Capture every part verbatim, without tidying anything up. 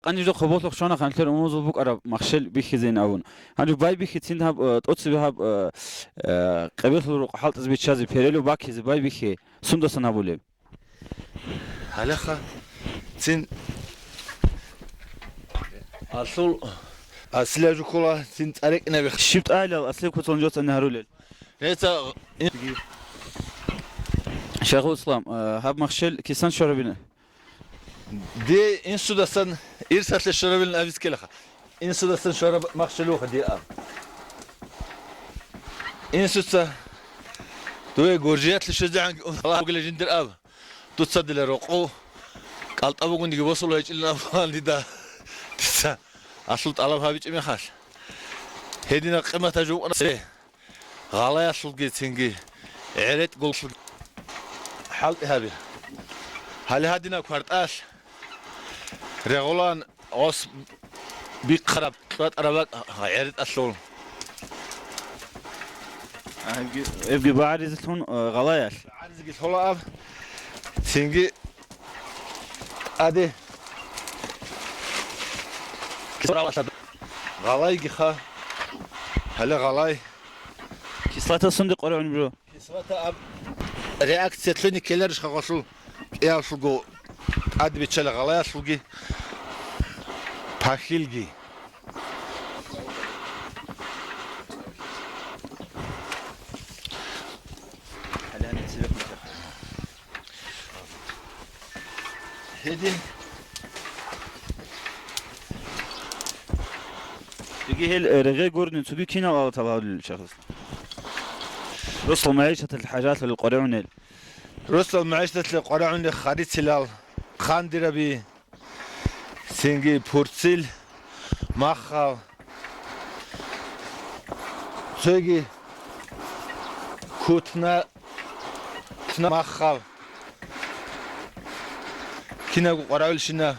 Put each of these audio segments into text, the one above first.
Къанижда хъуболъухъ щвана ханлъер умузул букӀараб махщел бихьизейин абун. Гьанже байбихьи цин гьаб, э, тӀоцебе гьаб, э, э, къебелъул рукъ хӀалтӀизе биччазе, перелев бакизе байбихьи сундасан гьабулеб? Гьалеха цин алъул аслия жукула цин цӀарекӀинабихъ. Щиб тӀайилал аслияб куцалъун жоцани гьарулел? Гьеца Шайхул Ислам, э, гьаб махщел кисан щварабина? Дие инсудасан ирсалъе щварабилан абицкелаха. Инсудасан щвараб махщел вуха дие аб. Инсуца дуе гуржиялъе щвезегӀанги унтала бугила жиндир аб. Дуца дила рокъов кӀалтӀа бугониги босула гьечӀилан абуан дида. Дица алъул тӀалаб гьабичӀеб мехалъ. Гьединаб къиматаб жо букӀана. Гъалаялъулги цинги гӀеретӀ голлъулги хӀалтӀи гьаби. Гьале гьадинаб квартӀалъ регъулан гъос бихъараб кьватӀараб бакӀ гӀеретӀалъул. Эбги багӀаризелъун, э, гъалаялъ. БагӀаризеги лъола аб. Цинги аде. Гъалайги ха. Гьале гъалай. Кислота сунде къваригӀун бро? Кислота аб реакция лъуни ккеларищ хагъалъул кӀиялъулго тӀад биччала гъалаялъулги пахилги. Гьедин. Диги гьел, э, регъе гурни цоги кинал алатал гьавлил шахс? Росал магӀишаталъе хӀажалъулел къваригӀунел. Росал магӀишаталъе къваригӀунел харицилал, хъандираби, цинги пурцил махал, цоги кутна, кутна махал. Кинабго къварагӀулщина.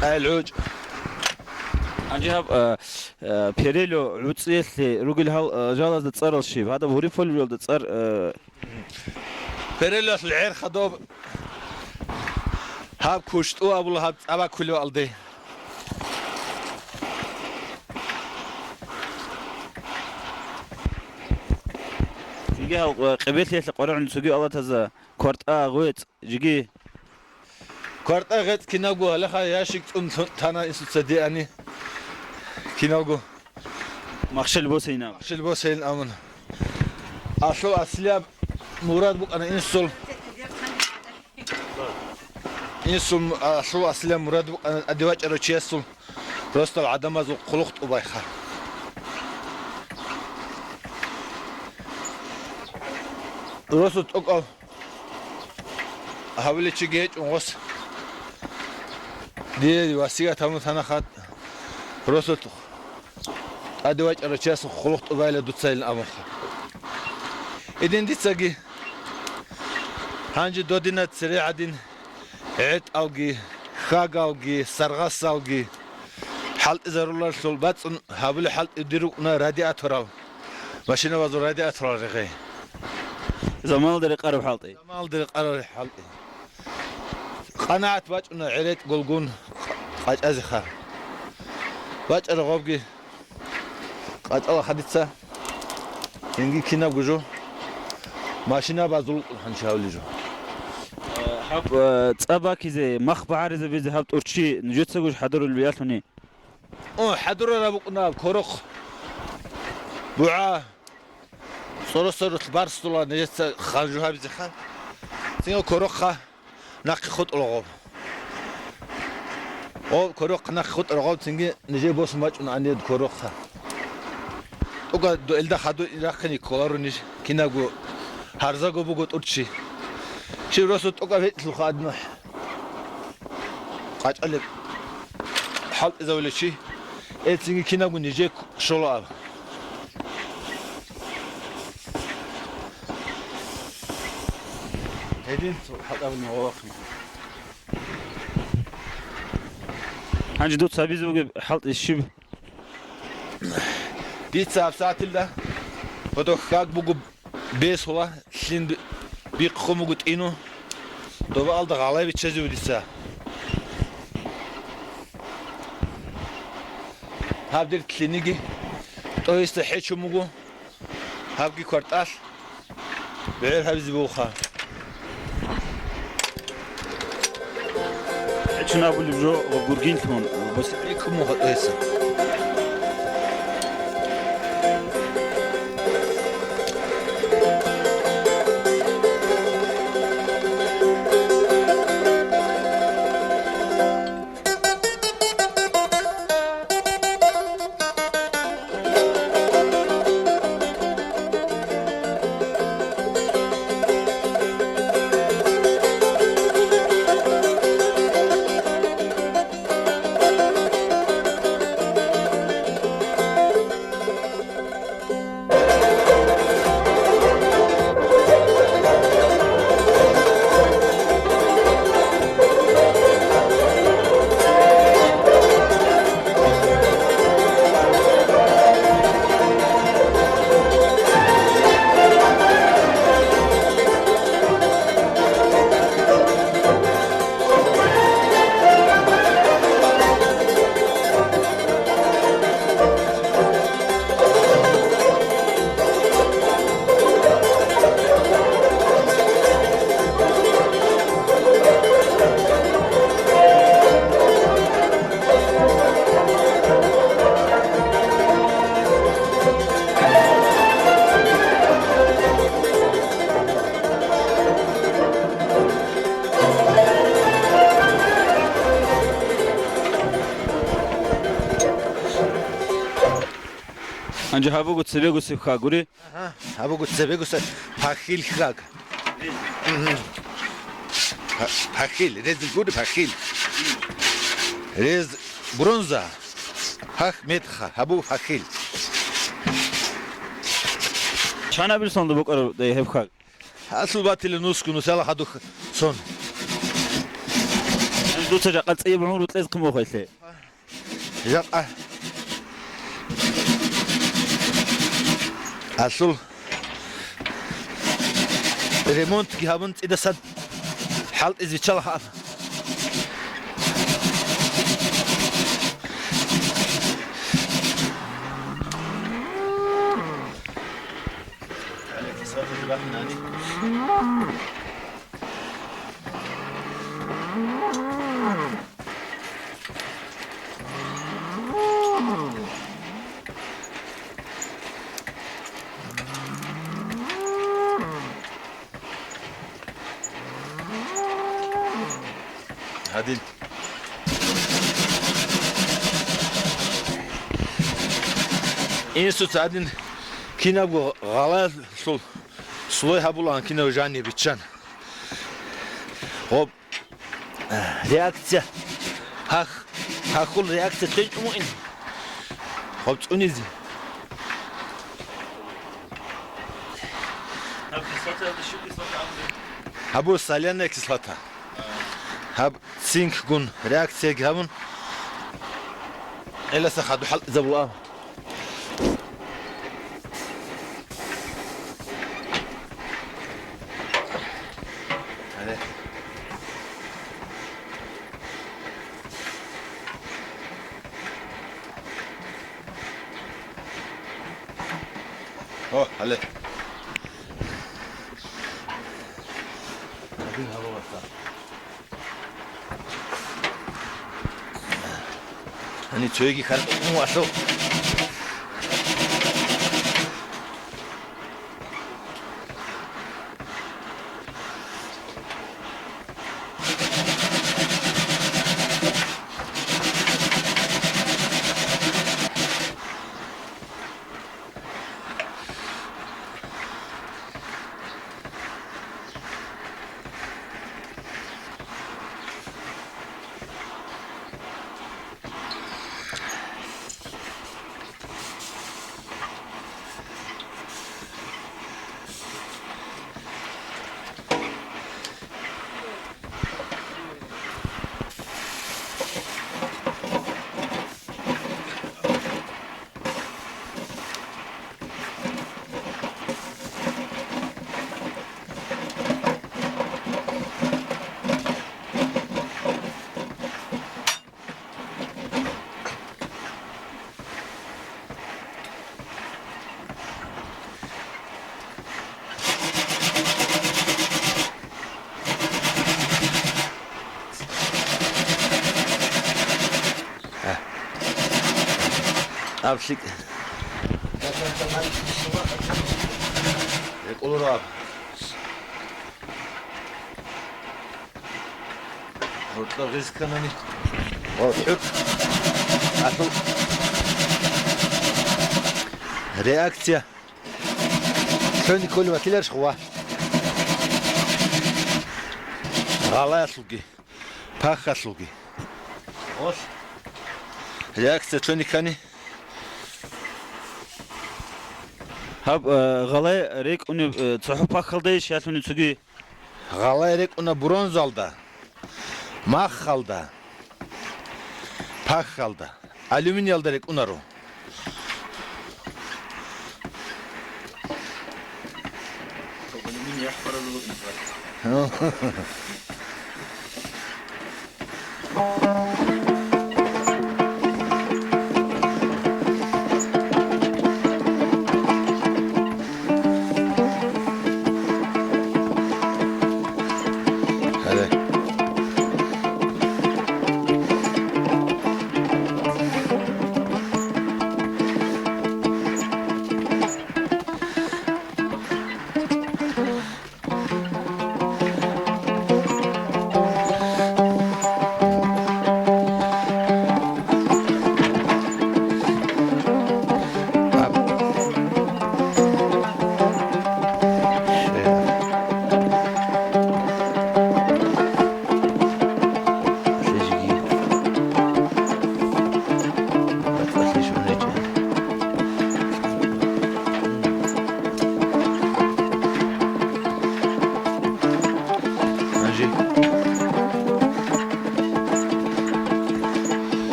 ГӀел гӀучӀ. Гьанже гьаб, э, э, перело гӀуцӀиялъе ругел гьал, э, жалазда цӀарал щиб? Гьадаб гьури полевалда цӀар, э, Перелалъул гӀерха доб гьаб куштӀу абула гьаб цӀаба кколевалде. Цинги гьал, э, къебелъиялъе къварагӀун цоги алатаза квартӀа, гъвецӀ, жиги. КвартӀа, гъецӀ кинабго гьалаха ящик цӀун лъун тана инсуца диани. Киналго. Махщел босейин абун. Махщел босейин абун. Алъул аслияб мурад букӀана инсул. Инсул, алъул аслияб мурад букӀана тӀаде вачӀарав чиясул росдал гӀадамазул хъулухъ тӀубайха. Росу тӀокӀав гьавулев чиги гьечӀун гъос. Дие васият гьабун тана хатӀ. Росулъ тӀаде вачӀарав чиясул хъулухъ тӀубайила дуцайилан абунха. Идин дицаги гьанже додина цере гӀадин гӀетӀалги, хьагалги, саргъасалги хӀалтӀизаруларелъул бацӀцӀун гьабулеб хӀалтӀи дир рукӀуна радиаторал. Машинабазул радиаторал регъей. Заманалда рекъараб хӀалтӀи. Заманалда рекъараб хӀалтӀи. КъанагӀат бачӀуна гӀеретӀ голгун къачӀазеха. БачӀараб гъобги къачӀала хадица. Цинги кинабго жо машинабазул хӀанчи гьавли жо. Э, гьаб, э, цӀа бакизе, мах багӀаризабизе гьаб тӀурччи нужецаго хӀадурулеб ялъуни? О, хӀадурараб букӀунаб корохъ. БугӀа. ЦӀоросарулъ барсула нижеца ханжу гьабизеха. Цинги корохъа нахъе хутӀула гъоб. О, корохъа нахъе хутӀула гъоб, цинги нижее босун бачӀуна анед корохъа. ТӀуга до элда хадуй рахъине кколаро ниж, кинабго гьарзаго буго тӀурччи. Щив росу тӀуга гьечӀлъуха аднухь. КъачӀалеб хӀалтӀизавулев чи, э, цинги кинабго нижее щола аб. Гьедин цо хӀалтӀабни валахъин. Гьанже дуца гьабизе бугеб хӀалтӀи щиб? Дица гьабсагӀатилда гьодо хьаг буго. Бесула, лъим бихъун буго тӀину, добаалда гъалай биччазив дица. Гьаб дир лъиниги тӀогьесда хӀечун буго, гьабги квартӀалъ бегӀер гьабизе бугоха. ХӀечун абулеб жо ва гургинлъун, бос-, рикӀкӀун буго тӀогьеса. Гьанже гьаб буго цебегусеб хьагури. Ага, гьаб буго цебегусеб пахил хьаг. Мгм. Па-, пахил, рез гури пахил. Рез бронза, пах метха, гьаб буго пахил. Чанабил сонда букӀараб гьеб хьаг? Гьалъул батила нусго нусала хадуб сон. Дуца жакъа цӀияб гӀумру кьез хъумухъейлъе. Жакъа. Гьалъул ремонтги гьабун цӀидасан хӀалтӀизе биччала гьаб. Гьадин. Инсуца гьадин кинабго гъалалъул слой гьабулаан кинаб жаниб биччан. Гъоб реакция. Гьах-, гьахул реакция цӀинчӀ муин. Гъоб цӀунизе. Гьаб кислотаялда щиб кислота абулеб? Гьаб соляная кислота. Гьаб цинкгун реакцияги гьабун, гьеласа хадуб хӀалтӀизабула. Гьале. О, гьале. Гьадин гьабула. Гьаниб цоги хьаркьун валъо. Аб лъикӀ. Рекъолоро аб. Гьоркьоб гъиз кканани. Гьоркьоб. Алъул. Реакция. Лъони кколев ватиларищ хъува? Гъалаялъулги, пахалъулги. Ос. Реакция лъони ккани. Гьаб, э, гъалай рекӀунеб, э, цохӀо пахалдайищ ялъуни цоги? Гъалай рекӀуна бронзалда, махалда, пахалда, алюминиялда рекӀунаро.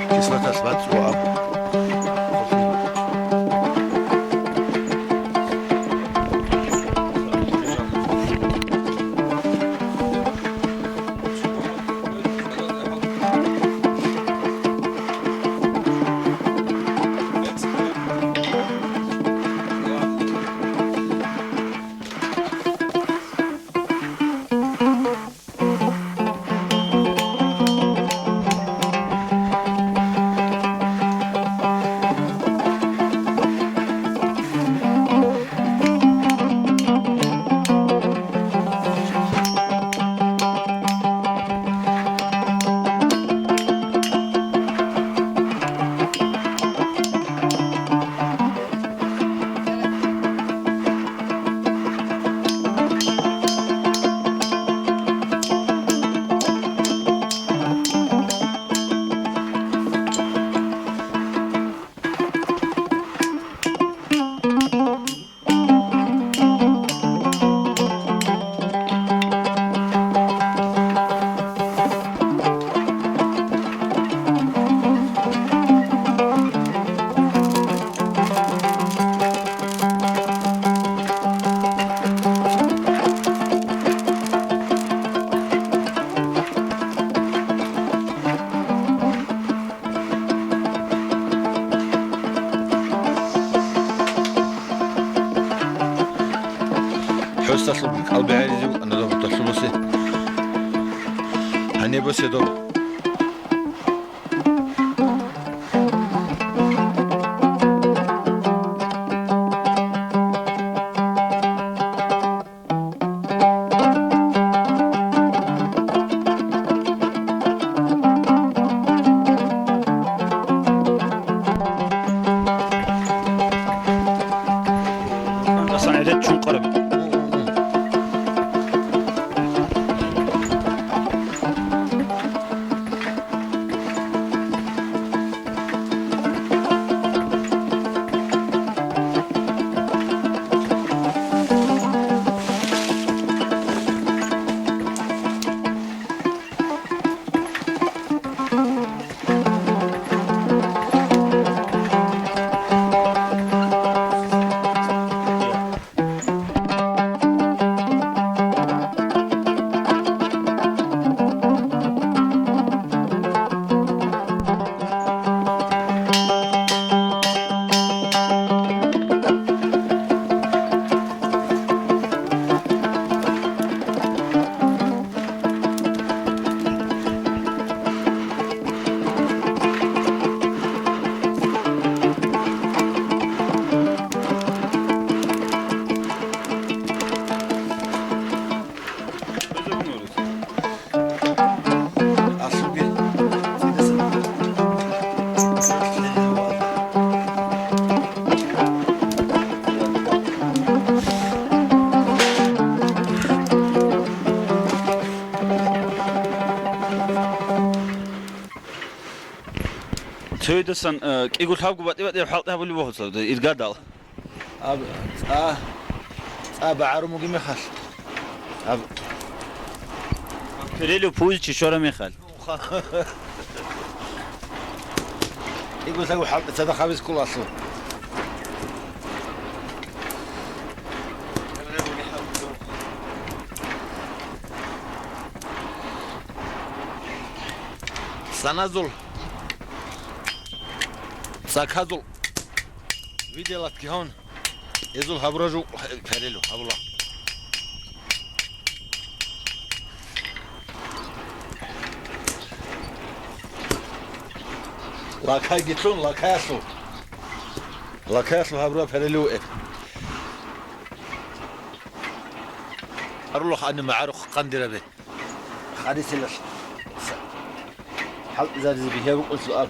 Кислота сбат цӀуаб. ХӀусалъул кӀалбигӀеризе букӀана доб гьудалъул босе. Гьаниб босе доб. Цоясдасан, э, кӀиго-лъабго батӀи-батӀияб хӀалтӀи гьабулеб буго цо, иргадал. Аб, цӀа, цӀа багӀарун бугеб мехалъ. Аб. Перелев пузе чи щвараб мехалъ. КӀиго-лъабго хӀалтӀи цадахъ гьабизе кколалъул. Саназул, цӀаказул виделатги гьавун, гьезул гьабураб жо перелев гьабула. Лакайги лъун, лакаялъул. Лакаялъул гьабураб перелев. Арулахъ ани магӀарухъ къандирабе. Харисилалъ хӀалтӀизаризе бихьа букӀунлъу аб.